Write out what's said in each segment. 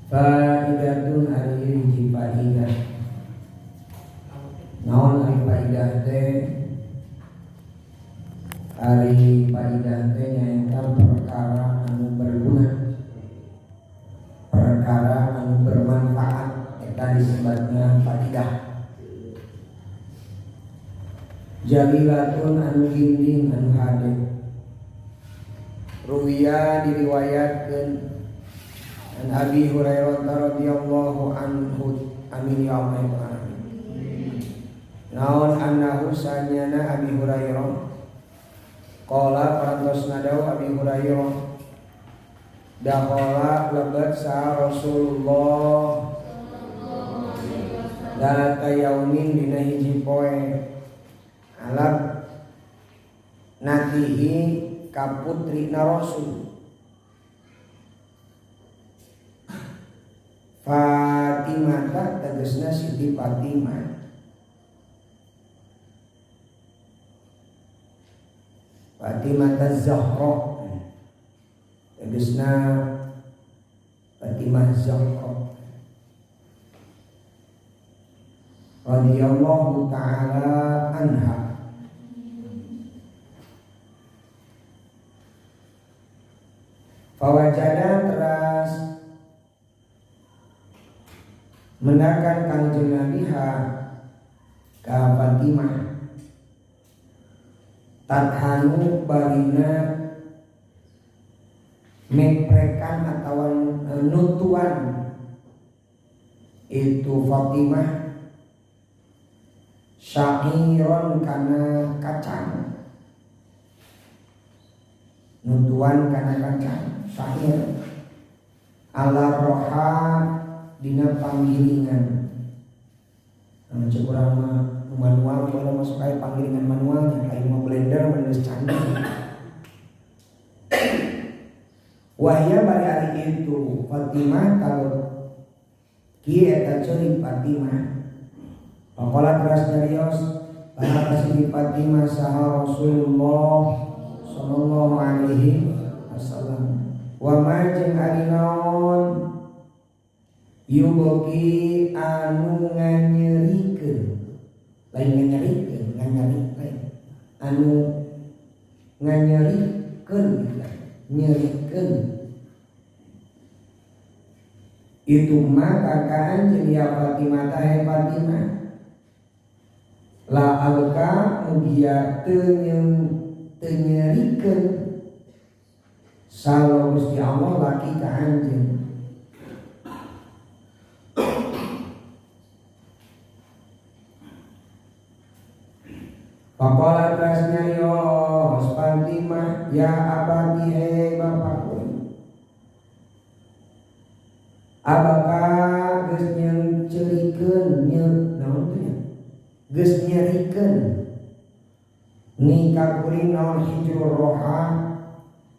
Faidatun ari hiji faidah. Naon ari faidah teh? Ari faidah teh nyaeta perkara anu berguna, perkara anu bermanfaat, eta disebutna faidah. Jalilatun anu ginding anu hade. Ruwiya diriwayatkeun an Abi Hurairah radhiyallahu anhu, amin ya Allah amin. Naon annahu sanyana Abi Hurairah qala parantos nadaw Abi Hurairah dakhala lebat sa Rasulullah data yaumin dina hiji poe alab natihi ka putrina Rasul Fatimah, tegesna Siti Fatimah. Fatimah Zahra, tegesna Fatimah Zahra radhiyallahu ta'ala anha. Fawajada teras menakan Kangjeng Nabi ka Fatimah tathanu barina meprekan atau nutuan itu Fatimah sya'iron kana kacang, nutuan kana kacang syair ala roha dina panggilingan. Nah, cek urang mah manual boleh masuk aya panggilingan manualnya, aya mah blender mah geus canggih. Wahya bari ari itu Fatimah kalau kieu eta ceurik Fatimah. Faqala teras nyarios laha Siti Fatimah saha Rasulullah sallallahu alaihi wasallam. Wa ma jeung ari naon yuboki anu nganyerikeun, lain nganyerikeun, nganyerikeun, anu nganyerikeun, nyerikeun itu maka ka anjeun ya Fatimah ta Fatimah la alka mugia teu nyerikeun salo Gusti Allah laki ka anjeun. Faqala teras nyarios Fatimah ya abati he bapakku abaka geus nyerikeun naon teh geus nyerikeun ni ka kuring naon hijrur roha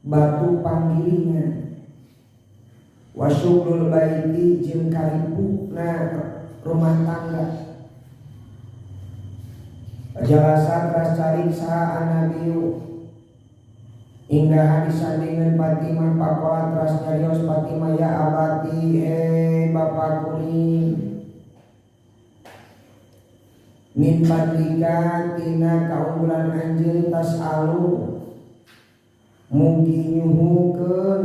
batu panggilingan wasyukrul baiti jeung karipukna rumah tangga. Jalasa teras cari saha nabiyu hingga hadis sandingan Fatimah. Pakola teras nyarios Fatimah ya abati he bapak kuring min fadlika tina kaunggulan anjeun tasalu mugi nyuhukeun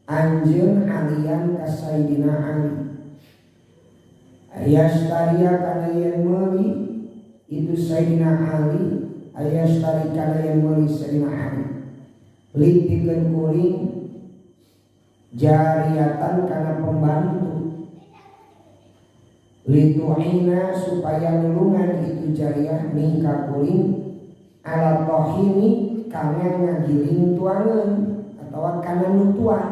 anjeun alian ka Sayyidina Ali ayastaria kana yen meuli itu Sayyidina Ali ayastari kana yen meuli Sayyidina Ali lipikeun kuring jariatan kana pembantu litu'ina supaya nulungan itu jariah ningka kuring ala tohini kana ngagiling tuangan atau kana nutuan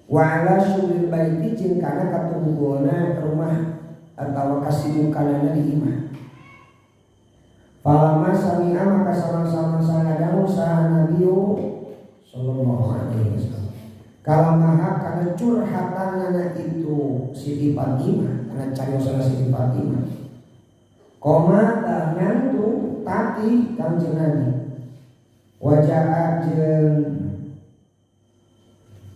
wa ala syugril baiti jeung kana katunggulna rumah atau kasibukanana di imah. Falama sami'a maka sama-sama sangadangu saha nabiyu sallallahu alaihi wasallam kalamaha kana curhatanana itu Siti Fatimah kana cariosana Siti Fatimah koma tah ngantuk tati Kangjeng Nabi wajah jeung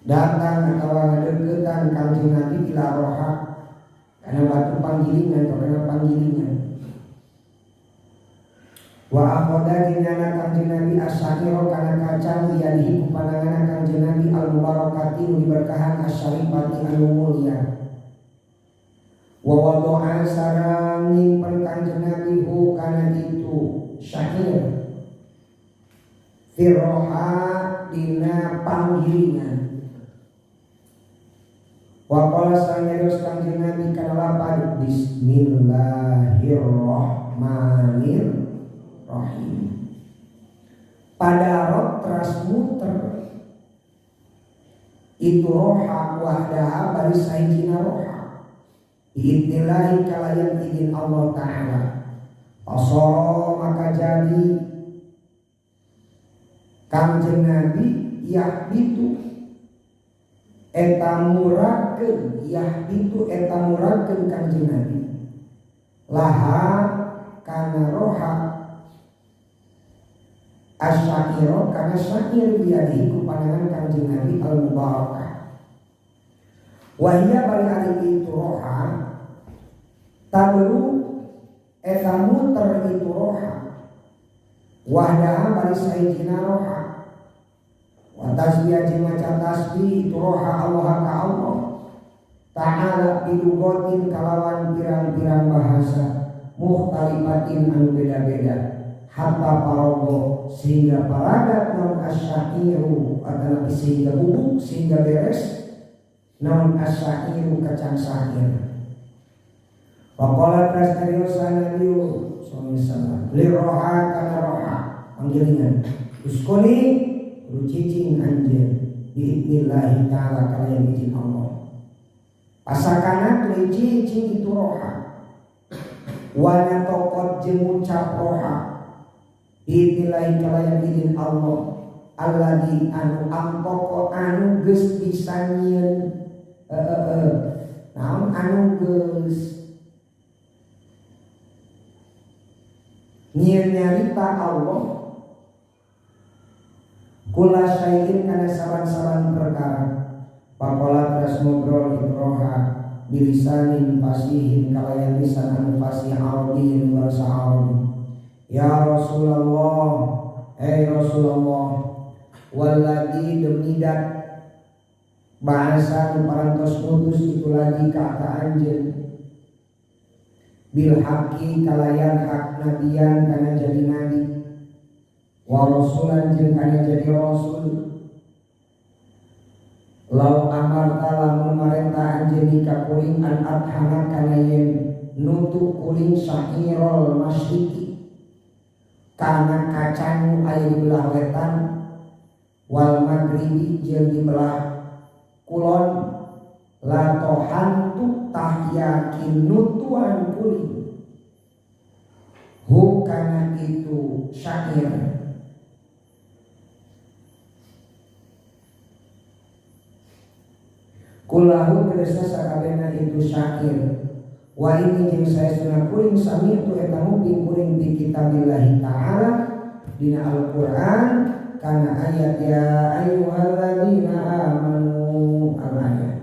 Datang atawa ngadeukeutan Kangjeng Nabi ila roha kana batu panggilingan atau kana panggilingan. Wa akhoda jeung nyana Kangjeng Nabi asyaira kana kacang yadihi ku pananganna Kangjeng Nabi al mubarakati nu diberkahan asyarifati anu mulia. Wa wadoa sareng nyimpen Kangjeng Nabi hu kana itu syair firroha dina panggilingan. Wa qala sanyarios Kangjeng Nabi kana lapad bismillahirrahmanirrahim. Padarot teras muter itu roha wahdaha bari sahijina roha biidnillahi kalayan izin Allah Ta'ala. Pasoro maka jadi Kangjeng Nabi yahbitu eta murakeun yahbitu eta murakeun Kangjeng Nabi laha kana roha asyairo kana syair biadihi ku pandangan Kangjeng Nabi al mubarakah. Wahia bari ari itu roha tadru eta muter itu roha wahdaha bari sahijina roha. Wa tasbih jeung maca tasbih itu roha Allah ka Allah Ta'ala bilugotin kalawan pirang-pirang bahasa mukhtalifatin anu beda-beda hatta parogo sehingga paragat non asyairu atau sehingga bubuk sehingga beres non asyairu kacang syair. Wa qala tasnariyosa nabiyu sallallahu alaihi wasallam li roha kana roha panggilingan uskuni kudu cicing anjeun biidnillahi ta'ala kalayan izin Allah. Pasakana tuluy cicing itu roha wana tokot jeung ngucap roha biidnillahi kalayan izin Allah alladzi anu antoko anu geus bisa nyieun naon anu geus nyieun nyarita Allah kula syai'in kana saban-saban perkara. Pakola teras ngobrol itu roha bilisanin fasihin kalayan lisan anu fasih arabiyin bahasa Arabi. Ya Rasulullah, hey Rasulullah, walladzi demi dat bahasa nu parantos ngutus itu lagi ka anjeun bil haqqi kalayan hak nabiyan kana jadi nabi wa rasulan jeung kana jadi rasul. Lau amarta lamun marenta anjeun ka kuring an adhana kana yen nutu kuring syairul masyriqi kana kacang nu aya di belah wetan wal maghribi jeung di belah kulon la tohantu tah yakin nutuan kuring hu kana itu syair. Kulahu teresna sakabehna itu syair. Wa ini jeung saestuna kuring sami tu eta muping kuring di kitabillahi ta'ala dina Al-Qur'an kana ayat ya ayyuhalladzina amanu al ayat.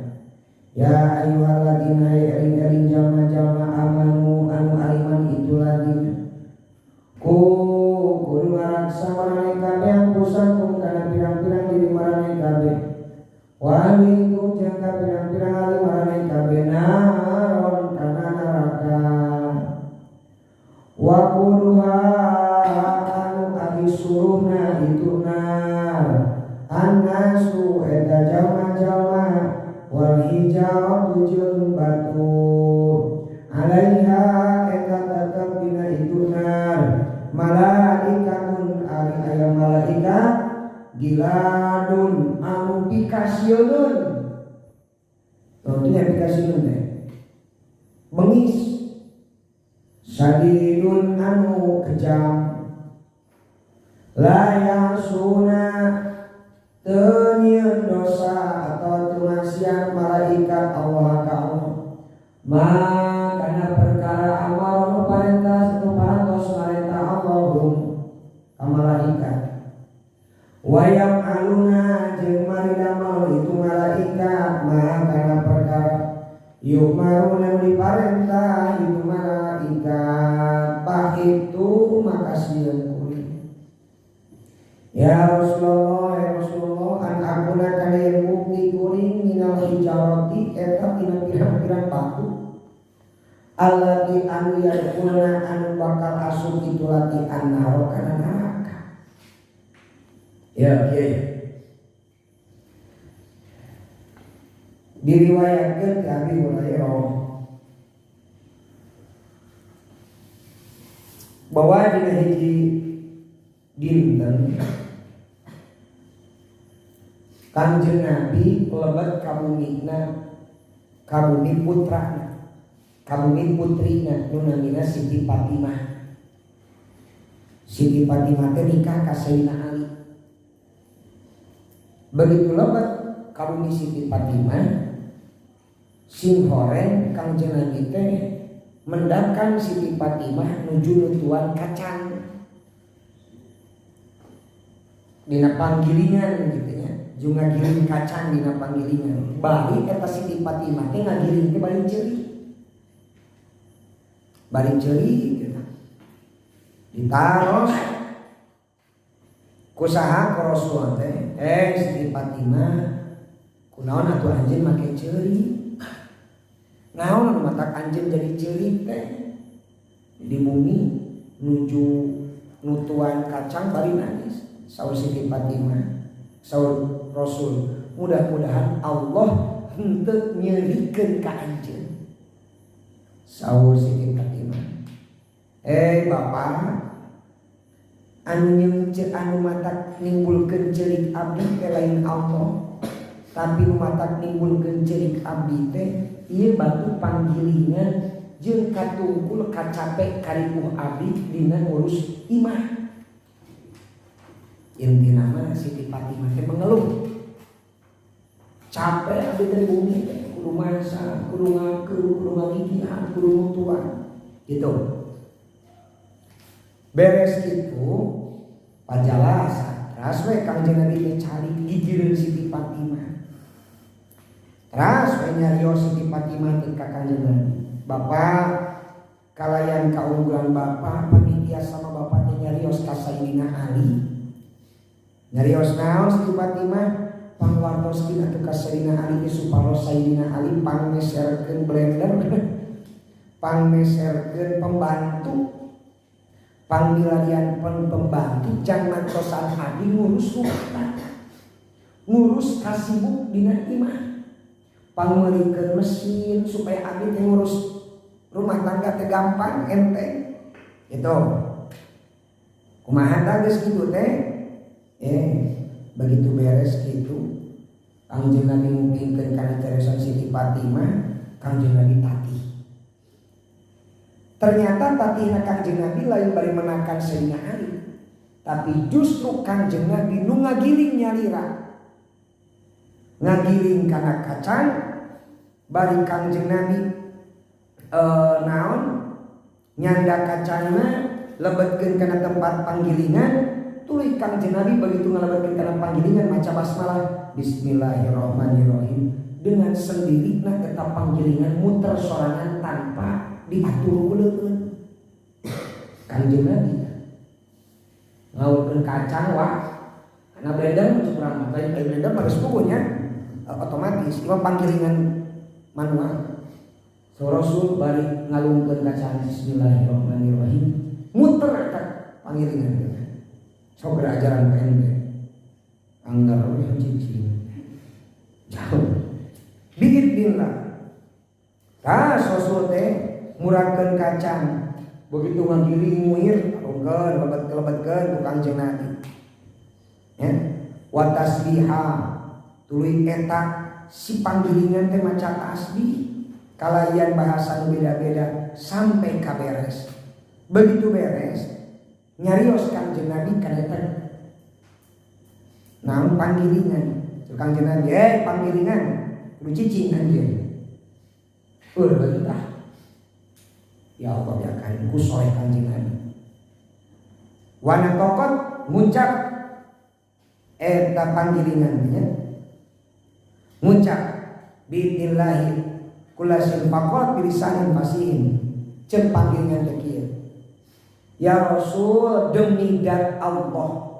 Ya ayyuhalladzina eling-eling jalma-jalma amanu anu ariman itu ladina. Ku kudu ngaraksa maraneh kabeh angkusakum kana pirang-pirang diri maraneh kabeh. Wa alaikum jeung ka pirang-pirang ali maraneh kabeh naron kana neraka. Wa kuduha anu ari suruhna itu nar annasu eta jalma-jalma wal hijaratu jeung batu alaiha eta tetep dina itu nar malaikatun ari aya malaikat giladun anu pikasieun. Tentunya pikasieun teh bengis sadidun anu kejam la yasuna teu nyieun dosa atau teu maksiat malaikat Allah ka Allah ma kana perkara amal nu parentas nu parantos marentah Allahum ka malaikat. Wayam aluna jeung maridamel itu malaikat malaikat ma kana perkara yu'maruna diparentah itu malaikat itu maka sieun kuring. Ya Rasulullah, ya Rasulullah, an akuna kana yen bukti kuring minal hijarati eta tina pirang-pirang batu allati anu yadkhulna anu bakal asup itu lati annaro kana neraka. Ya kiai diriwayatkeun ti Abi Hurairah bahwa dina hiji dinten Kanjeng Nabi lebet ka bumina, ka bumi putrana, ka bumi putrina nu namina Siti Fatimah. Siti Fatimah teh nikah ka Sayyidina Ali. Begitu lebet ka bumi Siti Fatimah, sing horeng Kanjeng Nabi teh mendakan Siti Fatimah nuju nutuan kacang dina panggilingan gitu nya, jeung ngagiling kacang dina panggilingan. Bari eta Siti Fatimah teh ngagiling teh bari ceuri. Bari ceuri gitu. Ditaros ku saha ku Rasul teh, Siti Fatimah kunaon atuh anjeun make ceuri? Naon anu matak anjeun jadi ceuri teh? Di bumi nuju nutuan kacang bari nangis. Saur Siti Fatimah, saur Rasul, mudah-mudahan Allah henteu nyerikeun ka anjeun. Saur Siti Fatimah, bapak anu nyeungce anu matak nimbulkeun ceurik abdi teh lain Allah, tapi nu matak nimbulkeun ceurik abdi teh ieu batu panggilingan jeung katungkul kacape karipuh abdi dina ngurus imah. Intina mah Siti Fatimah teh mengeluh. Capek abdi teh di bumi teh kudu masak, kudu ngakeu, kudu ngagigihan, kudu nutuan. Gitu. Beres kitu pajalasa teras we Kangjeng Nabi teh cari gigireun Siti Fatimah. Teras we nyarios Siti Fatimah teh ka Kangjeng Nabi. Bapak kalayan kaunggulan bapak panitia sama bapak teh nyarios ka Sayyidina Ali. Nyarios naon Siti Fatimah pangwartoskeun atuh ka Sayyidina Ali teh supados Sayyidina Ali pangmeserkeun blender, pangmeserkeun pembantu, pangmilarian pembantu jang mantosan abdi ngurus rumah tangga, ngurus kasibuk dina imah, pangmeulikeun mesin supaya abdi teh ngurus rumah tangga teh gampang enteng gitu. Kumaha tah geus kitu teh? Begitu beres gitu Kangjeng Nabi ngupingkeun kana cariosan Siti Fatimah, Kangjeng Nabi tatih. Ternyata tatihna Kangjeng Nabi lain bari menakan Sayyidina Ali, tapi justru Kangjeng Nabi nu ngagiling nyalira. Ngagiling kana kacang bari Kangjeng Nabi naon nyanda kacangna lebetkeun kana tempat panggilingan. Tuluy Kangjeng Nabi begitu ngalebetkeun kana panggilingan maca basmalah bismillahirrahmanirrahim dengan sendirina eta panggilingan muter sorangan tanpa diatur ku leueun. Kangjeng Nabi ngaulkeun kacang wah karena blender cukup urang mah lain blender mah geus puguh nya otomatis ieu panggilingan manual. So Rasul bari ngalungkeun kacang bismillahirrahmanirrahim muter eta panggilingan. Sok ajaran PNB anggar we cicing jauh biidnillah. Tah Rasul teh murakeun kacang begitu ngagiling muir alungkeun lebet-lebetkeun ku Kangjeng Nabi ya wa tasbiha tuluy eta si panggilingan teh maca tasbih kalayan bahasa nu beda-beda sampai ka beres. Begitu beres nyarios Kangjeng Nabi kana eta naon panggilingan. Kangjeng Nabi panggilingan kudu cicing anjeun. Betah. Ya Allah ya karim ku soleh Kangjeng Nabi. Wana tokot ngucap eta panggilingan nya. Ngucap biidnillahi kulasin faqat bilisanin fasihin. Cek panggilingan teh kieu. Ya Rasul, demi dat Allah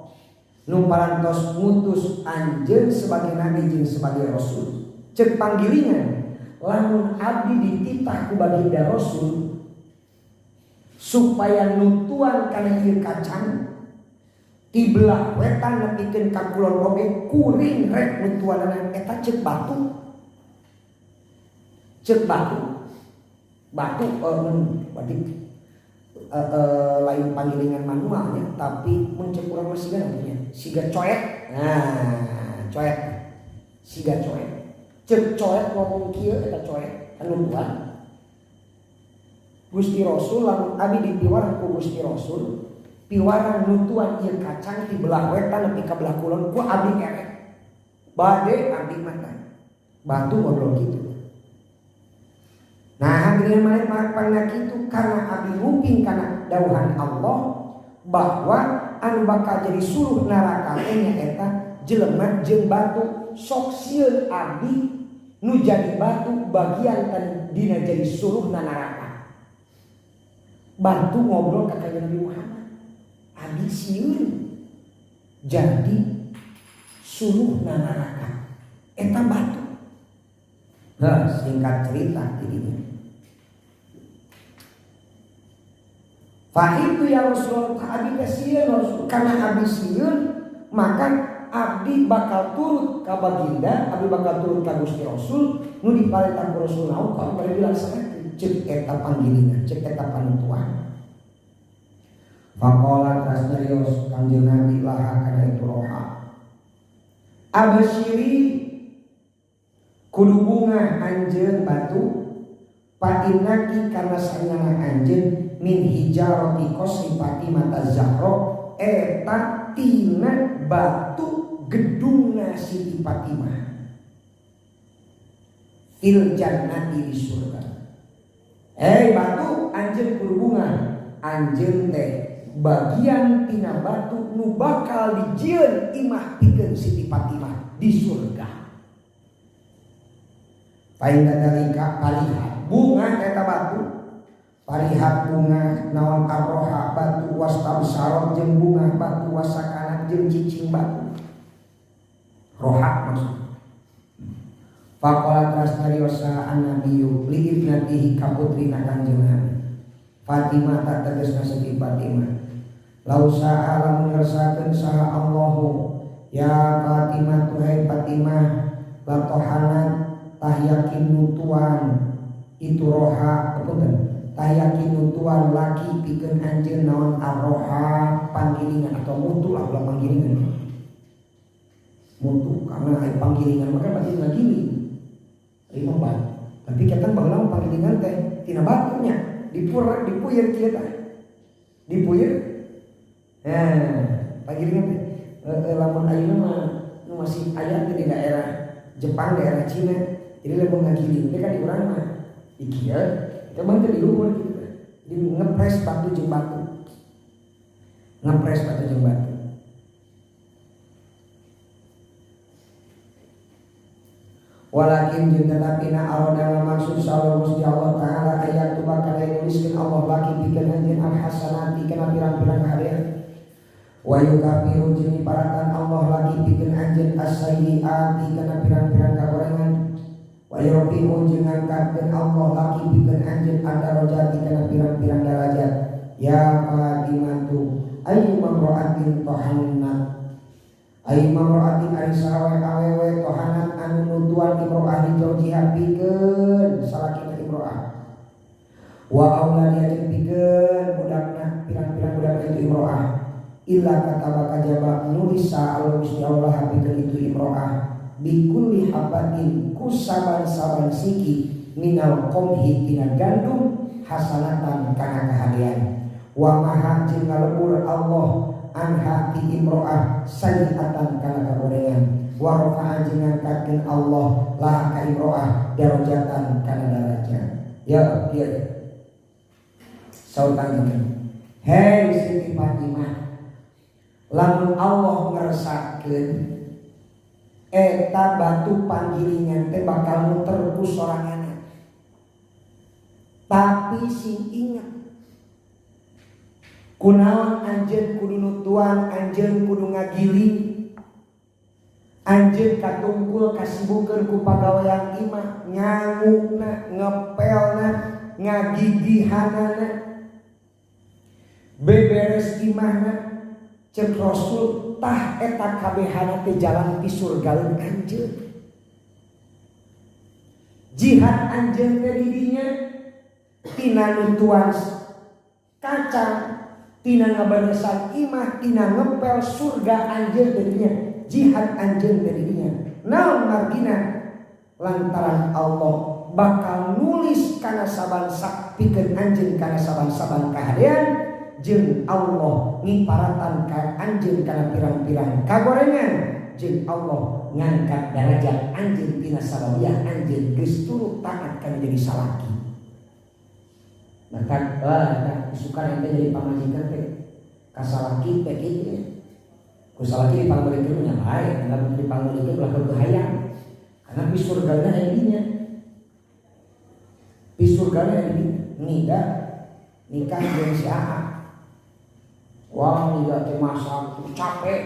nu parantos ngutus anjeun sebagai nabi jeung sebagai rasul. Cek panggilingan lamun abdi dititah ku baginda Rasul supaya nutuan kana ieu kacang ti belah wetan nepikeun ka kulon oge kuring rek nutuanana eta cek batu. Cek batu. Batu berarti lain panggilingan manualnya tapi mun cek urang mah siga namanya siga coet. Nah, coet. Siga coet. Cek coet ngomong kieu eta coet anu nutuan. Gusti Rasul lamun abi dipiwarang ku Gusti Rasul piwarang nutuan ieu kacang ti belah wetan nepi ka belah kulon ku abdi erek. Bade abdi mata. Batu ngobrol kitu. Nah, dengan mana pangna kitu karena abdi nguping kana dawuhan Allah bahwa anu bakal jadi suluh neraka teh nyaeta jelema jeung batu. Sok sieun abdi nu jadi batu bagian dina jadi suluh neraka. Batu ngobrol ka kanjeng Nabi Muhammad. Abdi sieun jadi suluh neraka. Eta batu. Nah, singkat cerita jadinya. Fa itu ya Rasulullah, abdi teh sieun Rasul. Karena abdi sieun, maka abdi bakal turut ka baginda, abdi bakal turut ka Gusti Rasul, nu diparentah ku Rasul naon ku abdi dilaksanakeun. Cek eta panggilingan, cek eta panutuan. Faqala teras nyarios Kangjeng Nabi laha kana itu roha. Absyiri kudu bunga anjeun batu fa innaki karena sanyana anjeun min hijarati qasri Fatimah Zahra eta tina batu gedungna Siti Fatimah fil jannati di surga. Batu anjeun kudu bunga anjeun teh bagian tina batu nu bakal dijieun imah pikeun Siti Fatimah di surga. Painda dalika parihat bunga eta batu parihat bunga naon arroha batu wastabsarot jeung bunga batu wasakanat jeung cicing batu roha maksud. Faqala teras nyariosa an-nabiyyu li ibnatihi ka putrina Kangjeng Nabi Fatimah tak tegasna Siti Fatimah lau sa'a lamun ngersakeun saha Allahu ya Fatimah tuhai Fatimah latohanat tahyakin nutuan itu roha punten tahyakin nutuan laki pikeun anjeun naon arroha panggilingan atau mutu lah ulah panggilingan mutu karena ai panggilingan maka berarti ngagiling ieu mah tapi kita baheula panggilingan teh tina batunya dipuyeur kieu tah dipuyeur. Nah, panggilingan teh lamun ayeuna mah nu masih aya teh di daerah Jepang, daerah Cina. Jadi lamun ngagiling teh kan di urang mah di kieu, itu mah teh di luhur gitu. Di ngepres batu jeung batu. Ngepres batu jeung batu. Walakin jeung tetapi na aroda maksud saha Gusti Allah Ta'ala ayat tu bakal nuliskeun Allah laki pikeun anjeun al hasanati kana pirang-pirang kahadean. Wa yukafiru jeung paratan Allah laki pikeun anjeun as-sayyiati kana pirang-pirang kagorengan. Wa yurfi'u jeung ngangkatkeun Allah laki pikeun anjeun ad-darajati kana pirang-pirang darajat. Ya Fatimatu ayyu mamra'atin tahanna ayyu mamra'atin ari sahawe awewe tohanat anu nutuan imro'ah di jaujiha pikeun salakina imro'ah wa auladiha jeung pikeun budakna pirang-pirang budakna itu imro'ah illa kataba kajaba nulis Allah Gusti Allah pikeun itu imro'ah bikulli habatin ku saban-saban siki minal qamhi tina gandum hasanatan kana kahadean wa maha jeung ngalebur Allah an hati imro'ah sayyi'atan kana kagorengan wa rafa'a jeung ngangkatkeun Allah lah ka imro'ah darajatan kana darajat. Ya kieu saur kanjeng. Hei Siti Fatimah, lamun Allah ngeresakeun Eta batu panggilingan teh bakal muter ku sorangan. Tapi sing ingat, kunaon anjeun kudu nutuan, anjeun kudu ngagiling, anjeun katungkul kasibukeun ku pagawean imah, nyangukna, ngepelna, ngagigihanana, beberes imahna. Cek Rasul, tah eta kabehana teh jalan ti surgaeun anjeun. Jihad anjeun teh didinya tina nutuan kacang, tina ngaberesan imah, tina ngepel, surga anjeun teh didinya, jihad anjeun teh didinya. Naon margina? Lantaran Allah bakal nulis kana saban sak pikeun anjeun kana saban-saban kahadean, jeung Allah ngiparatan ka anjeun kana pirang-pirang kagorengan, jeung Allah ngangkat derajat anjeun tina sababiah anjeun geus turut taat kana jadi salaki. Maka wah, isukan ente jadi pamajikan teh ka salaki teh kitu ya. Ku salaki dipangmeulikeun nya bae, lamun dipangmeulikeun ulah hayang. Karena pi surgana aya dinya. Pi surgana aya dinya. Nikah nikah jeung si Aa. Wah, nikah teh masak capek.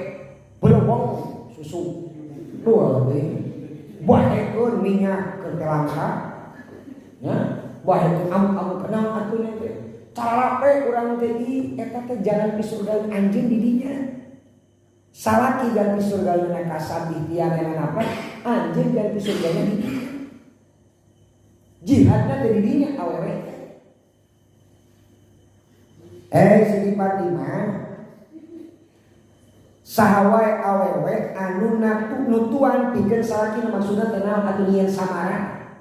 Belum susu. Dua deui. Bahekeun minyak ke langka. Ya, bahekeun amuk-amuk kenal atuh teh. Carape urang teh di eta teh jalan pi surga anjeun di dinya. Salaki jalan pi surga na kasab ikhtiar apa, anjeun jalan pi surganya di dinya. Jihadna teh di dinya awewe. Eh, Siti Fatimah, saha wae awewe anu nutuan pikeun salaki, maksudna teh naon atuh? Nyieun samara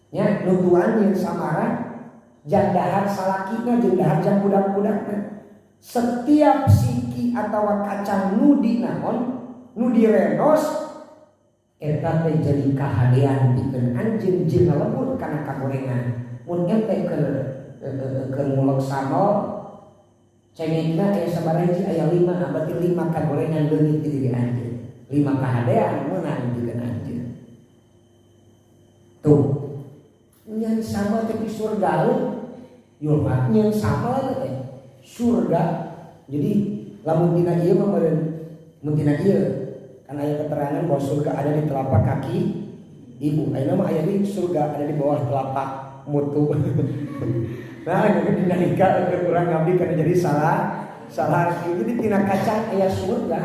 nya, nutuan nyieun samara jang dahar salakina jeung dahar jang budak-budakna. Setiap siki atau kacang nu di naon, nu direnos eta teh jadi kahadean pikeun anjeun jeung ngalebur kana kagorengan. Mun ente keur ngulek sambal, cengekna aya sabaraha hiji? Aya lima. Nah, berarti lima kagorengan leungit di diri anjeun, lima kahadean meunang pikeun anjeun. Tuh, nyeun sambal teh surga yulmat, nyeun sambal teh surga. Jadi lamun tina ieu mah meureun, mun tina ieu kan aya keterangan bahwa surga ada di telapak kaki ibu. Ayeuna mah aya di surga ada di bawah telapak mutu. Nah, jadi dina nikah keur urang ngabdi kana jadi salah salah. Jadi tina kacang aya surga,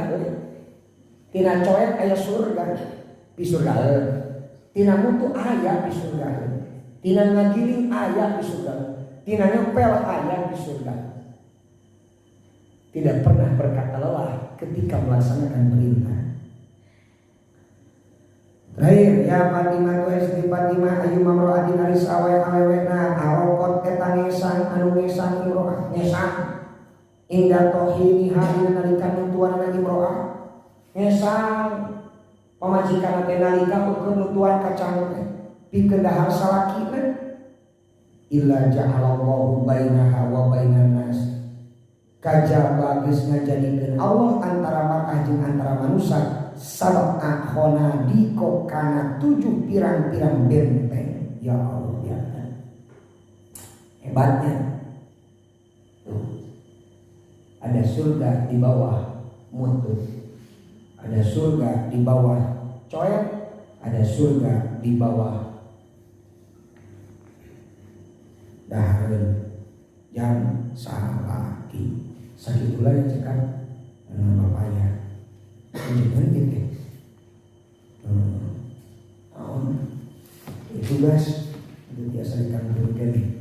tina coet aya surga, pi surga. Tina mutu aya pi surga, tina ngagiling aya pi surga, tina ngepel aya pi surga. Tidak pernah berkata lelah ketika melaksanakan perintah. Terakhir, ya Fatimah tu Siti Fatimah, ayyuma imro'atin ari saha wae awewena araqat eta ngesang, anu ngesang imro'ah, ngesang inda tohiniha dina nalika nutuanana imro'ah, ngesang pamajikan teh nalika keur nutuan kacang teh pikeun dahar salakina, illa ja'alallahu bainaha wa bainan nas, kajaba geus ngajadikeun Allah antara mar'ah jeung antara manusia sab'a khanadiqo kana 7 pirang-pirang benteng. Ya Allah ya kan, hebatnya tuh. Ada surga di bawah mutu, ada surga di bawah coet, ada surga di bawah dahareun jang salaki. Sakitulah yang cekap bapaknya jangan gitu. Itu tugas itu biasa dikanturkan.